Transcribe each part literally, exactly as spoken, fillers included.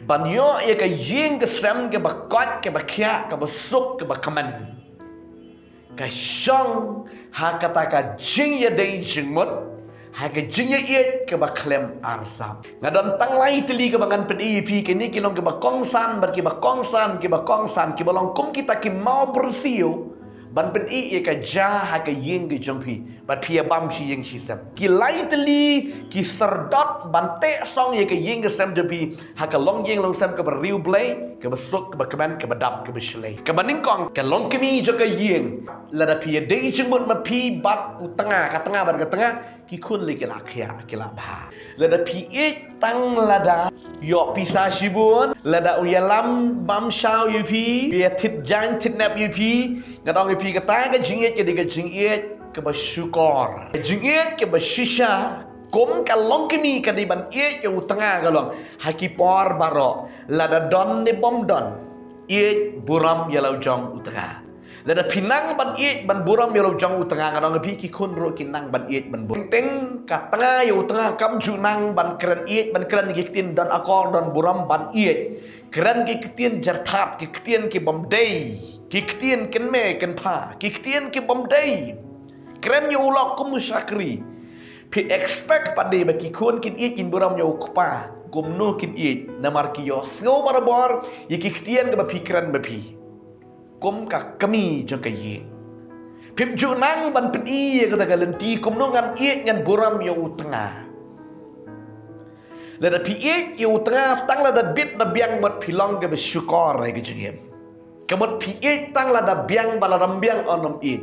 Ban ïoh ïa ka ïing ka sem kaba koit, kaba khiah, kaba suk, kaba kmen, ka shong ha kata ka jingïadei jingmut ha ka jingïaieit kaba khlem arsap. Nga don tang lai tylli kaba ngan pyni ïa phi, kine ki long kiba kongsan bad kiba kongsan, kiba kongsan, kiba long kum kita ki mawbyrsiew ban pyni ïa ka jia ha ka ïing ka jong phi. Bad phi ïa bam shi ïing shi sem. Ki lai tylli ki sardot ban teh song ïa ka ïing ka sem jong phi ha ka longïing longsem kaba riewblei, kaba suk, kaba kmen, kaba dap, kaba shlei. Kaba nyngkong, ka longkmie jong ka ïing. Lada phi ïadei jingmut ma phi bad u tnga, ka tnga bad ka tnga, ki khun lei ki la khiah, ki la bha. Lada phi ïeit tang lada ïoh pisa shibun, lada u ïalam bam shaw ïa phi, phi ïa thied jaiñ thied nep ïa phi, ngan ong ïa phi, kata ka jingïeit ka dei ka jingïeit kaba shukor. Ka jingïeit kaba shisha, kum ka longkmie ka dei ban ïeit ïa u tnga, ka long ha ki por baroh, lada don ne bym don, ïeit burom ïa la u jong u tnga. Lada phi nang ban ïeit ban burom ïa la u jong u tnga, ngan ong ïa phi, ki khun ruh ki nang ban ïeit ban burom. Teng ka tnga ïa u tnga kam ju nang ban kren ïeit, ban kren ki ktien don akor don burom, ban ïeit. Kren ki ktien jyrthap, ki ktien ki bym dei, ki ktien kynmaw kynpha, ki ktien ki bym dei. Kren ïa u lok kum u shakri. Phi expect pat de ba ki khun kin ïeit kin burom ïa u kpa? Kumno kin ïeit, namar ki ïohsngew barabor ïa ki ktien kaba phi kren ma phi kum ka kmie jong ka ïing. Phim ju nang ban pyni ïa kata ka lynti, kumno ngan ïeit ngan burom ïa u tnga. Lada phi ïeit ïa u tnga tang lada bit da biang, mut phi long kaba shukor ha ka jingim. Ka mut phi ïeit tang lada biang, ba lada ym biang, ym ïeit.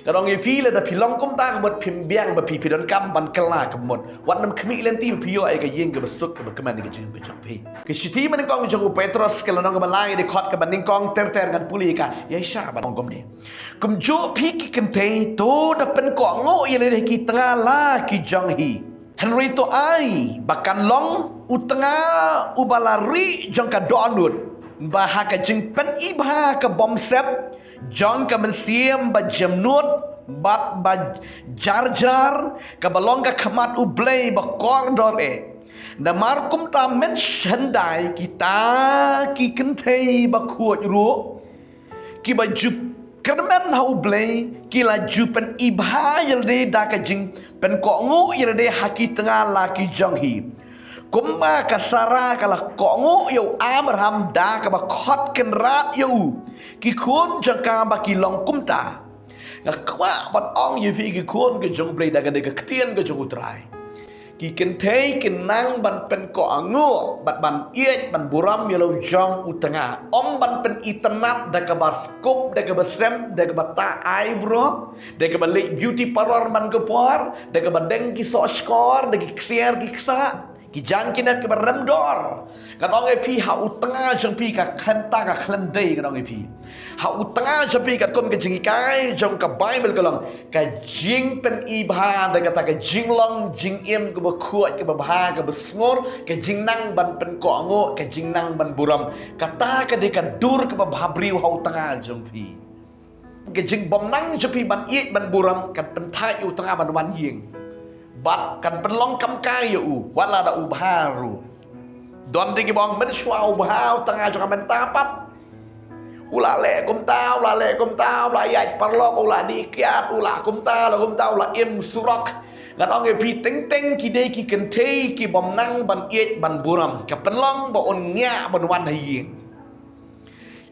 Ngan ong ïa phi, lada phi long kumta, ka mut phim biang ba phi, phi donkam ban kylla, ka mut wat nym khmih lynti ba phi ïoh ïa ka ïing kaba suk, kaba kmen ha ka jingim ka jong phi. Ka shithi ba nyngkong jong u Petros, ka lynnong kaba lai, dkhot kaba nyngkong ter ter, ngan pule ïa ka. Ïaishah ban ong kumne: Kumjuh phi ki kynthei, to da pynkohnguh ïa lade ha ki tnga la ki jong hi. Hynrei to ai ba kan long u tnga uba la rieh jong ka dohnud, ba ha ka jingpyni bha ka bymsep jong ka mynsiem ba jemnud bad ba jar jar, kaba long ka khmat U Blei ba kordor eh. Namar kumta, mynshyndai kita ki kynthei bakhuid ruh, kiba ju kyrmen ha U Blei, ki la ju pyni bha ïa lade da ka jingpynkohnguh ïa lade ha ki tnga la ki jong hi. Kumba ka Sara ka la kohnguh ïa u Abraham da kaba khot kynrad ïa u, ki khun jong ka ba ki long kumta. Nga kwah ban ong ïa phi ki khun ki jong U Blei, da kane ka ktien ka jong U Trai, ki kynthei kin nang ban pynkohnguh bad ban ïeit ban burom ïa la u jong u tnga. Ym ban pynitynnad da kaba skup, da kaba sem, da kaba tah eyebrow, da kaba leit beauty parlour man ka por, da kaba deng ki sohshkor, da ki ksiar ki ksah, ki jaiñ ki nep kiba rem dor. Ngan ong ïa phi, ha u tnga jong phi ka khlem tang, ka khlem dei, ngan ong ïa phi. Ha u tnga jong phi katkum ka jinghikai jong ka Baibl ka long ka jingpyni bha da kata ka jinglong jingim kaba khuid, kaba bha, kaba sngur, ka jingnang ban pynkohnguh, ka jingnang ban burom. Kata ka dei ka dur kaba bhabriew ha u tnga jong phi. Ka jingbymnang jong phi ban ïeit ban burom kan pynthait ïa u tnga ban wan ïing. Bad kan pynlong kam kai ïa u, wat la da u bha ruh. Don dei kiba ong mynshuwa u bha u tnga jong ka mynta pat u la leh kumta, u la leh kumta, u la ïaid paralok, u la dih kiad, u la kumta, u la kumta, u la im surok. Ngan ong ïa phi, teng teng ki dei ki kynthei kibymnang ban ïeit ban burom. Ka pynlong ba un ngiah ban wan ha ïing.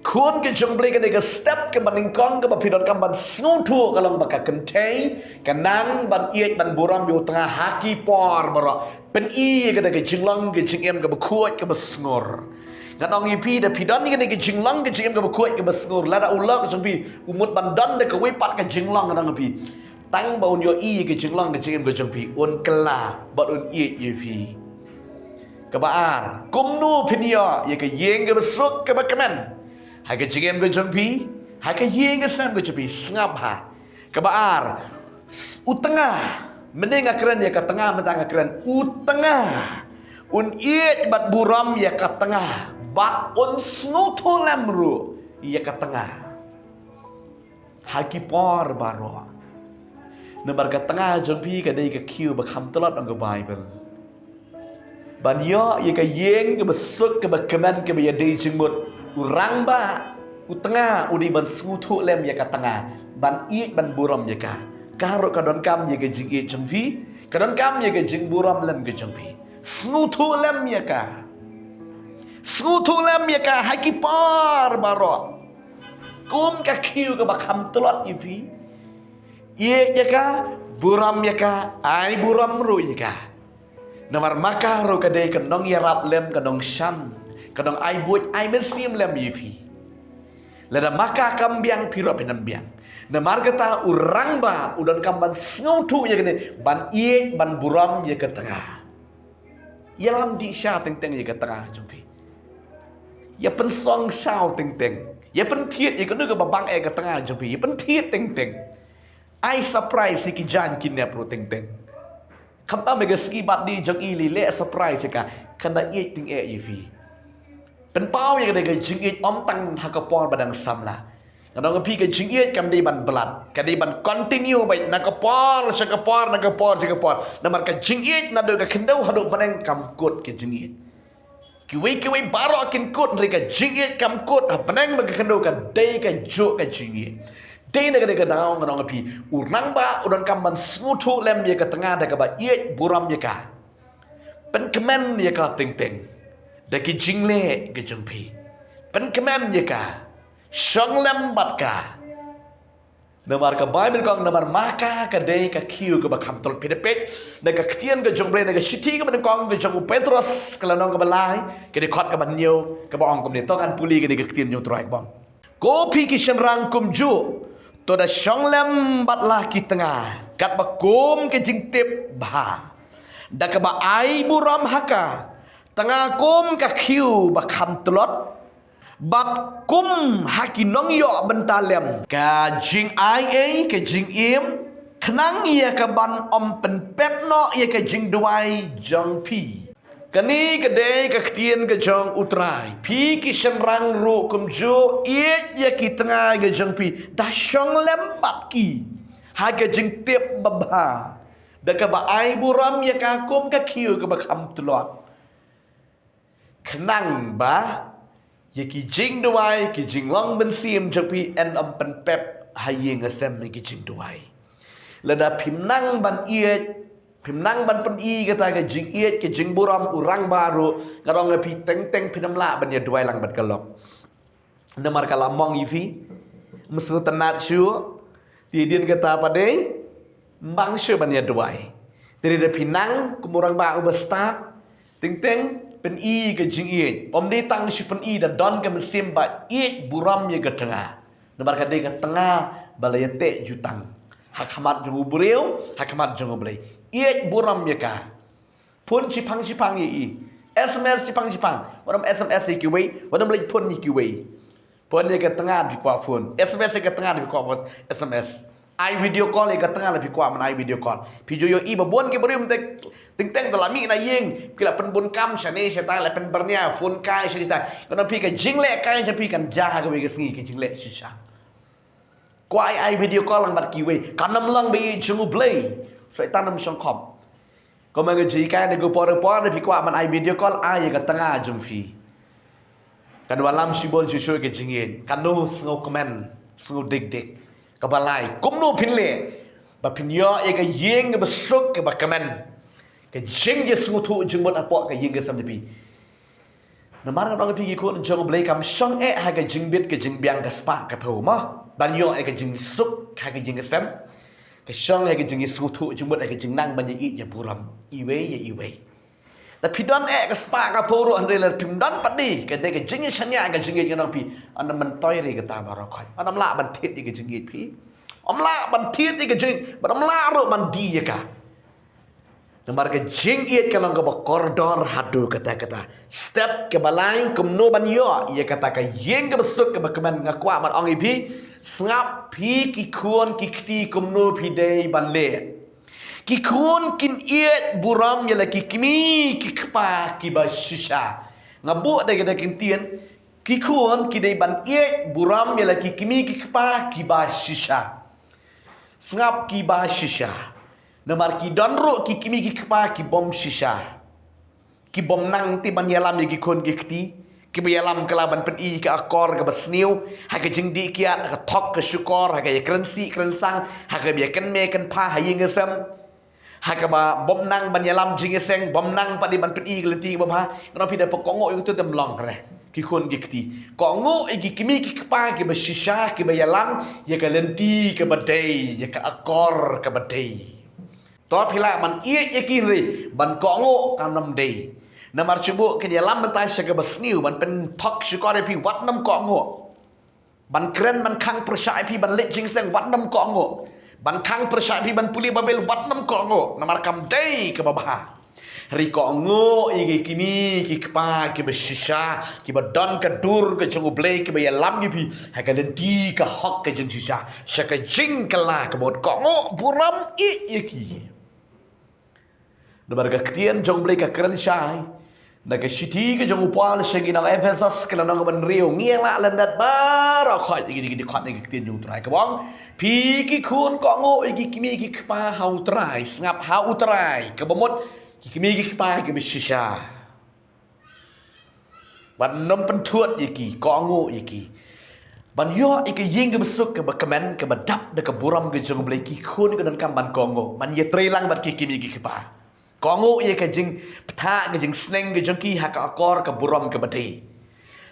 Khun ki jong U Blei, kane ka step kaba nyngkong kaba phi donkam ban sngewthuh ka long ba ka kynthei ka nang ban ïeit ban burom ïa u tnga ha ki por baroh. Pyni ïa kata ka jinglong ka jingim kaba khuid kaba sngur. Ngan ong ïa phi, da phi don ïa kane ka jinglong ka jingim kaba khuid kaba sngur, lada u lok jong phi u mut ban don da kawei pat ka jinglong, ngan ong ïa phi, tang ba un ïohi ïa ka jinglong ka jingim ka jong phi, un kylla bad un ïeit ïa phi. Kaba ar, kumno phin ïoh ïa ka ïing kaba suk kaba kmen ha ka jingim ka jong phi, ha ka ïing ka sem ka jong phi? Sngap bha. Kaba ar, s- u tnga, mynne nga kren ïa ka tnga, mynta nga kren u tnga un ïeit bad burom ïa ka tnga bad un sngewthuh lem ruh ïa ka tnga ha ki por baroh. Namar ka tnga jong phi ka dei ka khiew ba kham tlot, ong ka Baibl. Ban ïoh ïa ka ïing kaba suk kaba kmen kaba ïadei jingmut, u rangbah, u tnga u dei ban sngewthuh lem ïa ka tnga, ban ïeit ban burom ïa ka. Ka ruh ka donkam ïa ka jingïeit jong phi, ka donkam ïa ka jingburom lem ka jong phi. Sngewthuh lem ïa ka. Sngewthuh lem ïa ka ha ki por baroh. Kum ka khiew kaba kham tlot ïa phi. Ïeit ïa ka, burom ïa ka, ai burom ruh ïa ka. Namar ma ka ruh ka dei ka nongïarap lem, ka nongshan, ka nongai buit ai mynsiem lem ïa phi. Lada ma ka kam biang, phi ruh phin ym biang. Namar kata u rangbah u donkam ban sngewthuh ïa kane, ban ïeit ban burom ïa ka tnga. Ïalam dih sha teng teng ïa ka tnga jong phi. Ïa pynsong sha teng teng. Ïa pynthied ïa kano kaba bang eh ka tnga jong phi. Ïa pynthied teng teng. Ai surprise ïa ki jaiñ ki nep ruh teng teng. Khamtam ïa ka sngi birthday jong i, leh surprise ïa ka. Kan da ïeit teng eh ïa phi. Pynpaw ïa ka dei ka jingïeit, ym tang ha ka por ba dang samla. Nga ong ïa phi, ka jingïeit kam dei ban blat, ka dei ban continue beit na ka por sha ka por, na ka por sha ka por. Namar ka jingïeit naduh ka khyndew haduh bneng kam kut ka jingïeit. Kiwei kiwei baroh kin kut, hynrei ka jingïeit kam kut ha bneng bad ka khyndew, ka dei kajuh ka jingïeit. Dei na ka dei ka daw nga ong ïa phi, u rangbah u donkam ban sngewthuh lem ïa ka tnga da kaba ïeit burom ïa ka. Pynkmen ïa ka teng teng da ki jingleh ka jong phi. Pynkmen ïa ka. Shong lem bad ka. Namar ka Baibl ka ong, namar ma ka ka dei ka khiew kaba kham tlot. Phi da peit na ka ktien ka jong U Blei, na ka shithi kaba nyngkong ka jong u Petros, ka lynnong kaba lai, ka dkhot kaba hynñiew, kaba ong kumne, to ngan pule kane ka ktien jong U Trai kaba ong. Ko phi ki shynrang kumjuh, to da shong lem bad la ki tnga katba kum ka jingtip bha, da kaba ai burom ha ka tnga kum ka khiew ba kham tlot, bad kum ha ki nongïoh bynta lem ka jingai ei, ka jingim, khnang ïa ka ban ym pynpep noh ïa ka jingduwai jong phi. Kane ka dei ka ktien ka jong U Trai. Phi ki shynrang ruh kumjuh, ïeit ïa ki tnga ka jong phi, da shong lem bad ki ha ka jingtip babha, da kaba ai burom ïa ka kum ka khiew kaba kham tlot. Khnang ba ïa ki jingduwai, ki jinglong mynsiem jong phi yn ym pynpep ha ïing ha sem ïa ki jingduwai. Lada phim nang ban ïeit, phim nang ban pyni kata ka jingïeit, ka jingburom, u rangbah ruh, nga ong ïa phi, teng teng phin ym lah ban ïa duwai lang bad ka lok. Namar ka la mong ïa phi, ym sngewtynnat shuh, te hadien kata pat de, ym bang shuh ban ïa duwai. Te lada phi nang kum u rangbah uba stad, teng teng pyni ka jingïeit. Ym dei tang shu pyni, da don ka mynsiem ba ïeit burom ïa ka tnga. Namar ka dei ka tnga ba la ïateh jutang ha khmat jong u briew, ha khmat jong U Blei. Ïeit burom ïa ka. Phone shipang shipang ïa i. S M S shipang shipang. Wat nym S M S ïa kiwei, wat nym leit phone ïa kiwei. Phone ïa ka tnga phi kwah phone. S M S ïa ka tnga phi kwah phone. S M S. Ai video call ïa ka tnga la phi kwah ban ai video call. Phi ju ïohi ba bun ki briew mynta teng teng da la mih na ïing, ki la pynbun kam shane shatai, la pynbyrngia, phone kai shane shatai. Kane phi, ka jingleh kai jong phi kan jia ha kawei ka sngi, ka jingleh shisha. Kwah ai ai video call lang bad kiwei, kan ym long ba ïeit jong U Blei. Soitan ym shong khop. Kumba nga ju hikai na ka por ka por, lada phi kwah ban ai video call, ai ïa ka tnga jong phi. Kan wallam shibun shuh shuh ka jingïeit. Katno sngewkmen, sngew dik dik. Kaba lai, kumno phin leh ba phin ïoh ïa ka ïing kaba suk kaba kmen, ka jingïasngewthuh jingmut hapoh ka ïing ka sem jong phi. Namar nga ong ïa phi, ki khun jong U Blei kam shong eh ha ka jingbit ka jingbiang, ka spah ka phew mo, ban ïoh ïa ka jingsuk ha ka ïing ka sem. Ka shong ha ka jingïasngewthuh jingmut, ha ka jingnang ban ïa ïeit ïa burom iwei ïa iwei. Lada phi don eh ka spah ka phew ruh, hynrei lada phim don pat de ka dei ka jingïashaniah ha ka jingïeit, nga ong ïa phi, ynda myntoi ruh kata baroh khoit, ynda ym lah ban thied ïa ka jingïeit phi. Ym lah ban thied ïa ka jingïeit, bad ym lah ruh ban die ïa ka. Namar ka jingïeit ka long kaba kordor haduh katta katta. Step kaba lai, kumno ban ïoh ïa kata ka ïing kaba suk kaba kmen, nga kwah ban ong ïa phi, sngap phi ki khun ki kti kumno phi dei ban leh. Ki khun kin ïeit burom ïa la ki kmie ki kpa kiba shisha. Nga buh da kata ka ktien, ki khun ki dei ban ïeit burom ïa la ki kmie ki kpa kiba shisha. Sngap kiba shisha. Namar ki don ruh ki kmie ki kpa ki bym shisha. Ki bym nang te ban ïalam ïa ki khun ki kti, kiba ïalam kylla ban pyni ka akor kaba sniew ha ka jingdih kiad, ha ka thok ka shukor, ha ka ïakren sih kren sang, ha kaba ïakynmaw kynphah ha ïing ha sem, ha kaba bym nang ban ïalam jingïaseng, bym nang pat de ban pyni ka lynti kaba bha. Ngan ong phi da ba kohnguh ïa uto te ym long re, ki khun ki kti. Kohnguh ïa ki kmie ki kpa kiba shisha, kiba ïalam ïa ka lynti kaba dei, ïa ka akor kaba dei. To phi lah ban ïeit ïa ki, hynrei ban kohnguh kam dei. Namar shu buh kin ïalam mynta sha kaba sniew, ban pynthok shukor ïa phi, wat nym kohnguh. Ban kren, ban khang pyrshah ïa phi, ban leit jingïaseng, wat nym kohnguh. Ban khang pyrshah ïa phi, ban pule Baibl, wat nym kohnguh. Namar kam dei kaba bha. Hynrei kohnguh ïa ki kmie ki kpa kiba shisha, kiba don ka dur ka jong U Blei, kiba ïalam ïa phi ha ka lynti ka hok ka jingshisha, sha ka jingkylla ka mut. Kohnguh, burom, ïeit ïa ki. Namar ka ktien jong U Blei ka kren shai na ka shithi ka jong u Paul sha ki nong Ephesos, ka lynnong kaba hynriew, ngi lah lyndet baroh khoit ïa ki, ki dkhot na ka ktien jong U Trai kaba ong, phi ki khun, kohnguh ïa ki kmie ki kpa ha U Trai, sngap, ha U Trai, kaba mut ki kmie ki kpa kiba shisha. Wat nym pynthut ïa ki, kohnguh ïa ki. Ban ïoh ïa ka ïing kaba suk, kaba kmen, kaba dap da ka burom ka jong U Blei, ki khun ki donkam ban kohnguh, ban ïatreilang bad ki kmie ki kpa. Kohnguh ïa ka jingbthah, ka jingsneng ka jong ki ha ka akor ka burom kaba dei.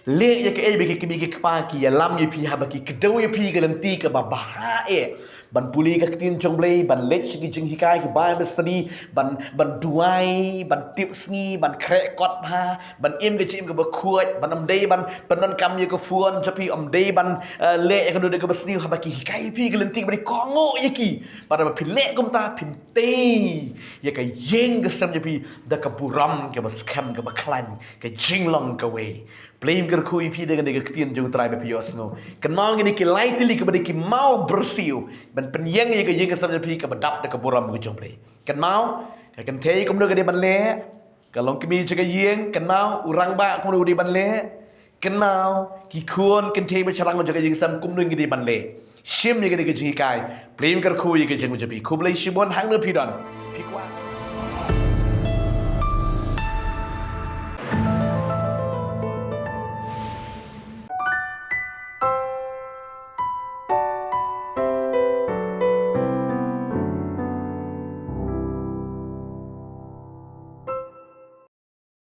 Leh ïa kaei ba ki kmie ki kpa ki ïalam ïa phi, haba ki kdew ïa phi ha ka lynti kaba bha eh. Ban pule ka ktien jong U Blei, ban leit sha ki jinghikai, ki Bible study, ban, ban duwai, ban tip sngi, ban khreh kot bha, ban im ka jingim kaba khuid, ban ym dei ban pyndonkam ïa ka phone jong phi, ym dei ban, eh, leh ïa kano kano kaba sniew, haba ki hikai ïa phi ha ka lynti kaba dei, kohnguh ïa ki. Bad haba phi leh kumta, phin tei ïa ka ïing ka sem jong phi da ka burom kaba skhem, kaba khlaiñ, ka jinglong kawei. Blei un kyrkhu ïa phi da kane ka ktien jong U Trai ba phi ïohsngew. Kynmaw, kine ki lai tylli kiba dei ki mawbyrsiew ban pynïeng ïa ka ïing ka sem jong phi kaba dap da ka burom ka jong U Blei. Kynmaw, ka kynthei kumno ka dei ban leh, ka longkmie jong ka ïing, kynmaw, u rangbah kumno u dei ban leh, kynmaw, ki khun kynthei ba shynrang jong ka ïing sem kumno ngi dei ban leh. Shim ïa kane ka jinghikai. Blei un kyrkhu ïa ka jingim jong phi. Khublei shibun, hangno phi don, phi kwah.